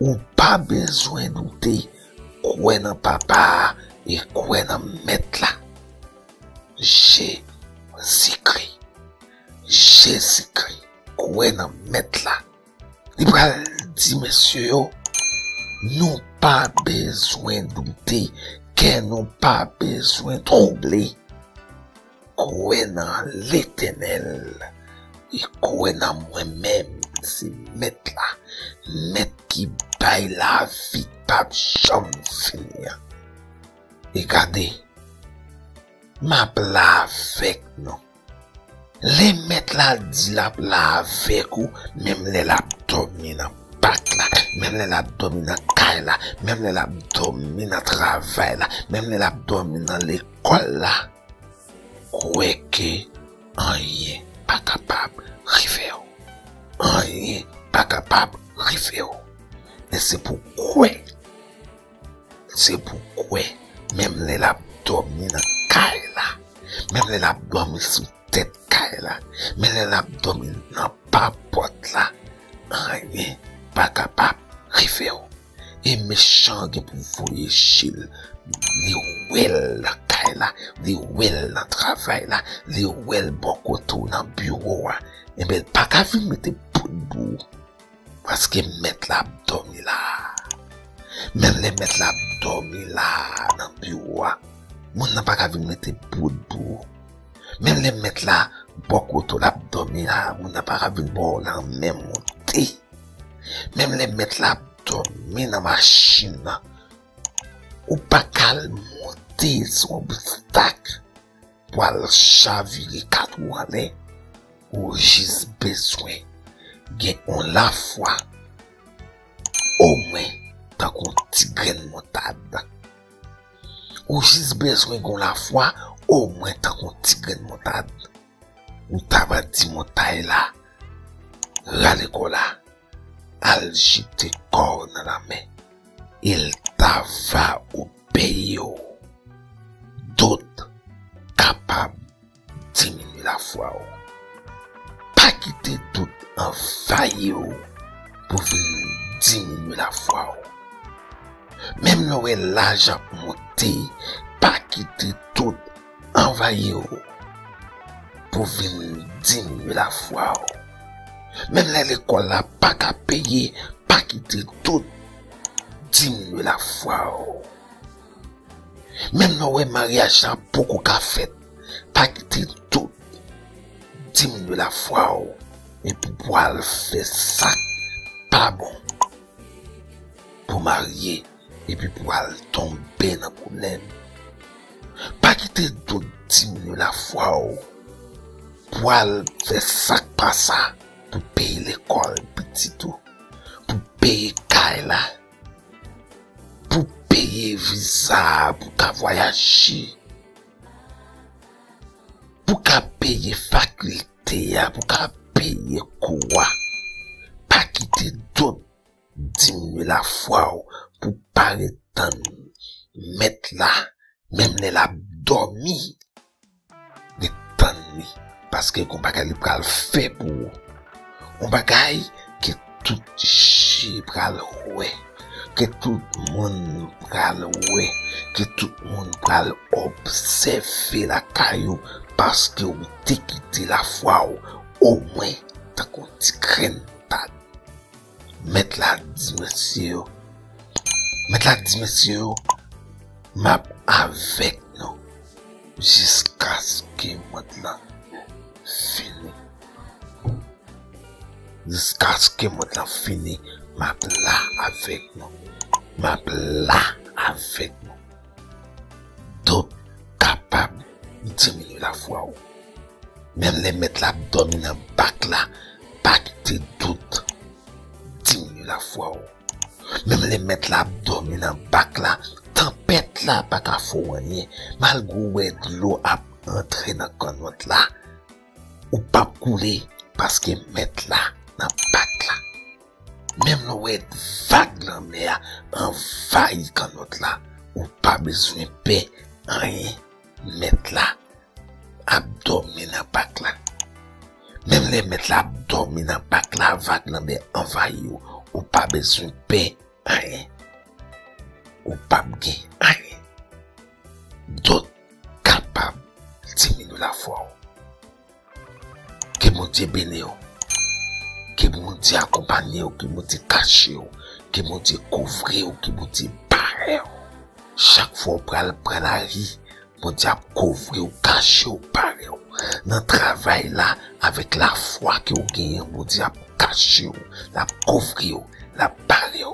Ou pa bezwen doute, kwè nan Papa a e kwè nan Mèt la. Jezikri. Jezikri. Kwè nan Mèt la. Li pral di mesye yo, nou pa bezwen doute, kè nou pa bezwen twouble. Kwè nan Letènèl e kwè nan mwen menm, se Mèt la, Mèt ki bay lavi k p ap janm fini an. E gade, m ap la avèk nou. Lè Mèt la di l ap la avèk ou, menm lè l ap dòmi nan bak la, menm lè l ap dòmi nan kay la, menm lè l ap dòmi nan travay la, menm lè l ap dòmi nan lekòl la, kwè ke anyen pa kapab rive w. Anyen pa kapab rive w. E se pou kwè. Se pou kwè. Menm lè l ap dòmi nan kay la, menm lè l ap dòmi sou tèt kay la, menm lè l ap dòmi nan papòt la, anyen pa kapab rive w. E mechan an gen pou voye je l, li wè l nan kay la, li wè l nan travay la, li wè l bò kote w nan biwo a. Enben, l pa ka vin mete bout bou. Paske Mèt la ap dòmi la. Menm lè Mèt la ap dòmi la nan biwo a, moun nan pa ka vin mete bout bou. Menm lè Mèt la bò kote w l ap dòmi la, moun nan pa ka vin ba w lanmen monte. Menm lè Mèt la ap dòmi nan machin nan, ou pa ka al monte sou obstak pou al chavire kat ou anlè. Ou jis bezwen gen yon lafwa, omwen tankou yon ti grenn montad. Ou jis bezwen gen yon lafwa, omwen tankou yon ti grenn montad. Ou ta va di montay la, rale kò w la, al jete kò w nan lanmè, e l ta va obeyi w. Dout kapab diminye lafwa w. Pa kite dout anvayi w pou vin diminye lafwa w. Menm lè w wè laj ap monte, pa kite dout anvayi w pou vin diminye lafwa w. Menm lè lekòl la pa ka peye, pa kite dout diminye lafwa w. Menm lè w wè maryaj la poko ka fèt, pa kite dout diminye lafwa w epi pou al fè sa k pa bon, pou marye epi pou al tonbe nan pwoblèm. Pa kite dout diminye lafwa w pou al fè sa k pa sa, pou peye lekòl pitit ou, pou peye kay la, pou peye viza a, pou ka vwayaje, pou ka peye fakilte a, pou ka peye kou a. Pa kite dout diminye lafwa w pou pa ret tann Mèt la, menm lè l ap dòmi, ret tann li, paske gon bagay li pral fè pou ou. Yon bagay ke tout je pral wè, ke tout moun pral wè, ke tout moun pral obsève lakay ou, paske ou te kite lafwa w, omwen tankou yon ti grenn moutad. Mèt la di mesye yo, Mèt la di mesye yo, m ap avèk nou jiskaske mond lan fini. Jiskaske mond lan fini, m ap la avèk nou. M ap la avèk nou. Dòt kapab diminye lafwa w. Menm lè mèt la ap dòmi nan bak la, pa kite dout diminye lafwa w. Menm lè mèt la ap dòmi nan bak la, tanpèt la pa ka fè w anyen. Malgre w wè dlo ap antre nan kannòt la, ou p ap koule, paske mèt la nan bak la. Menm lè w wè vag lanmè a anvayi kannòt la, ou pa bezwen pè anyen. Mèt la ap dòmi nan bak la. Menm lè mèt la ap dòmi nan bak la, vag lanmè anvayi w, ou pa bezwen pè anyen. Ou p ap gen anyen. Dòt kapab diminye lafwa w. Ke Bondye beni w. Ke Bondye akonpanye w, ke Bondye kache w, ke Bondye kouvri w, ke Bondye bare w. Chak fwa w pral pran lari, Bondye ap kouvri w, kache w, bare w. Nan travay la, avèk lafwa ke w genyen, Bondye ap kache w, l ap kouvri w, l ap bare w.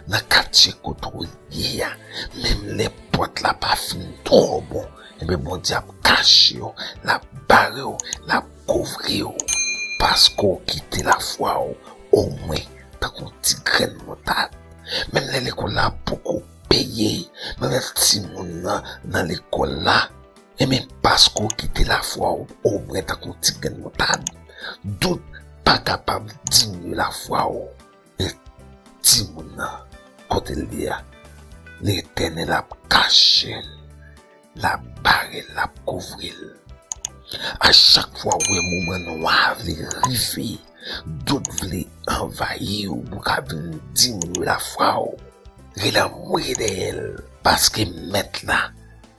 Nan katye kote w ye a, menm lè pòt la pa fin twò bon, ebyen Bondye ap kache w, l ap bare w, l ap kouvri w. Paske w kite lafwa w, omwen tankou ti grenn moutad. Menm lè lekòl la poko peye, menm lè timoun nan nan lekòl la, ebyen, paske w kite lafwa w, omwen tankou ti grenn moutad, dout pa kapab diminye lafwa w. E timoun nan, kote l ye a, Letènèl ap kache l, l ap bare l, l ap kouvri l. A chak fwa w wè moman nwa a vle rive, dout vle anvayi w pou ka vin diminye lafwa w, rele anmwe dèyè l, paske mèt la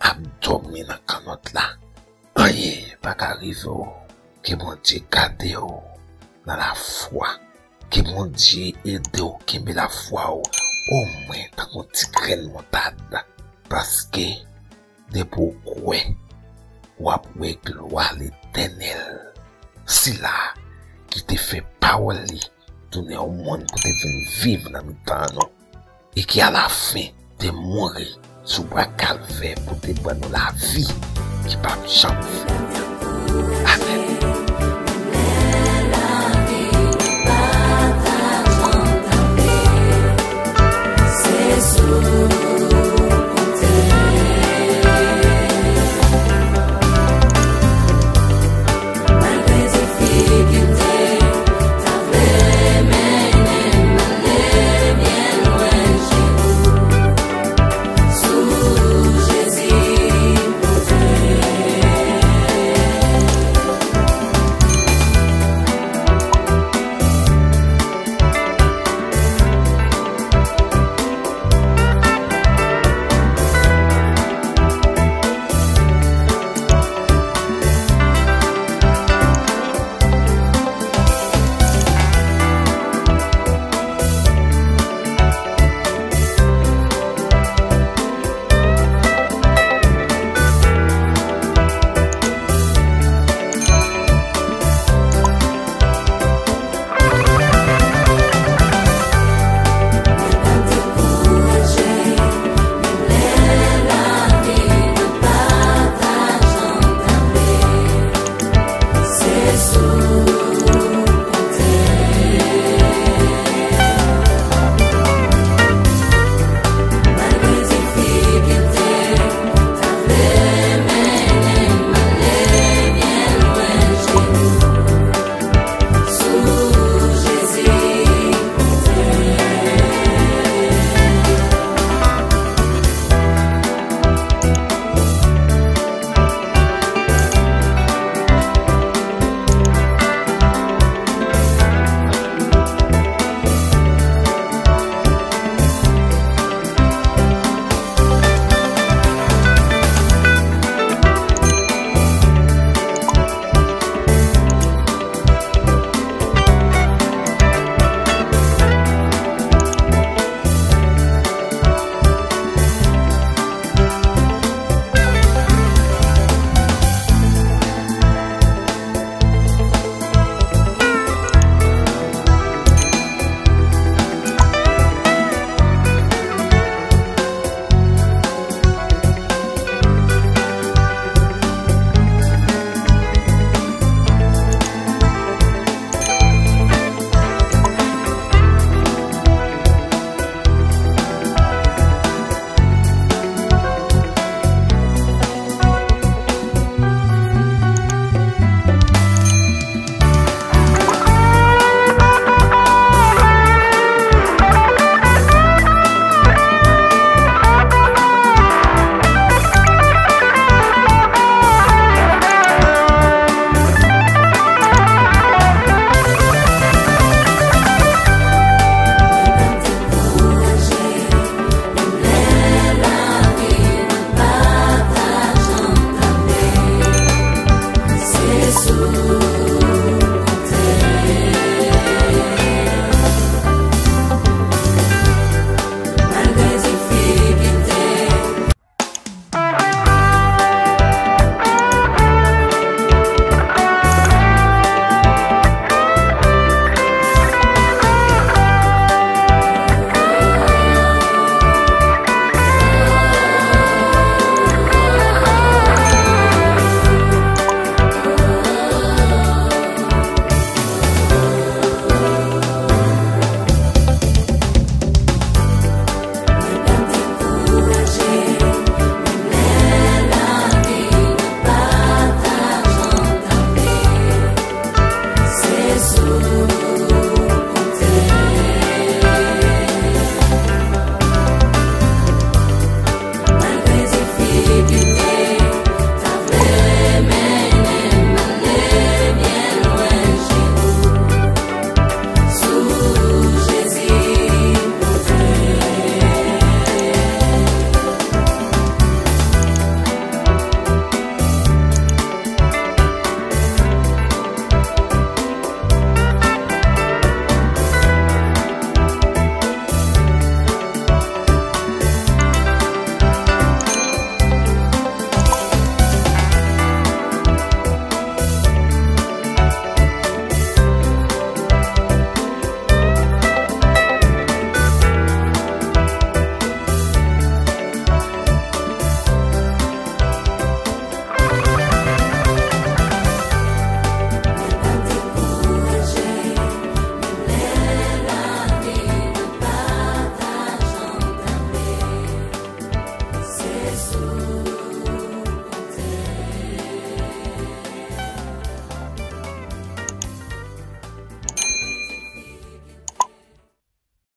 ap dòmi nan kannòt la. Anyen pa ka rive w. Ke Bondye gade w nan lafwa. Ke Bondye ede w kenbe lafwa w, omwen tankou ti grenn moutad. Paske, depi w kwè, w ap wè glwa Letènèl. Sila ki te fè pawòl li tounen yon moun pou te vin viv nan mitan nou, e ki alafen te mouri sou bwa Kalvè pou te ban nou lavi ki p ap janm fini. Amèn.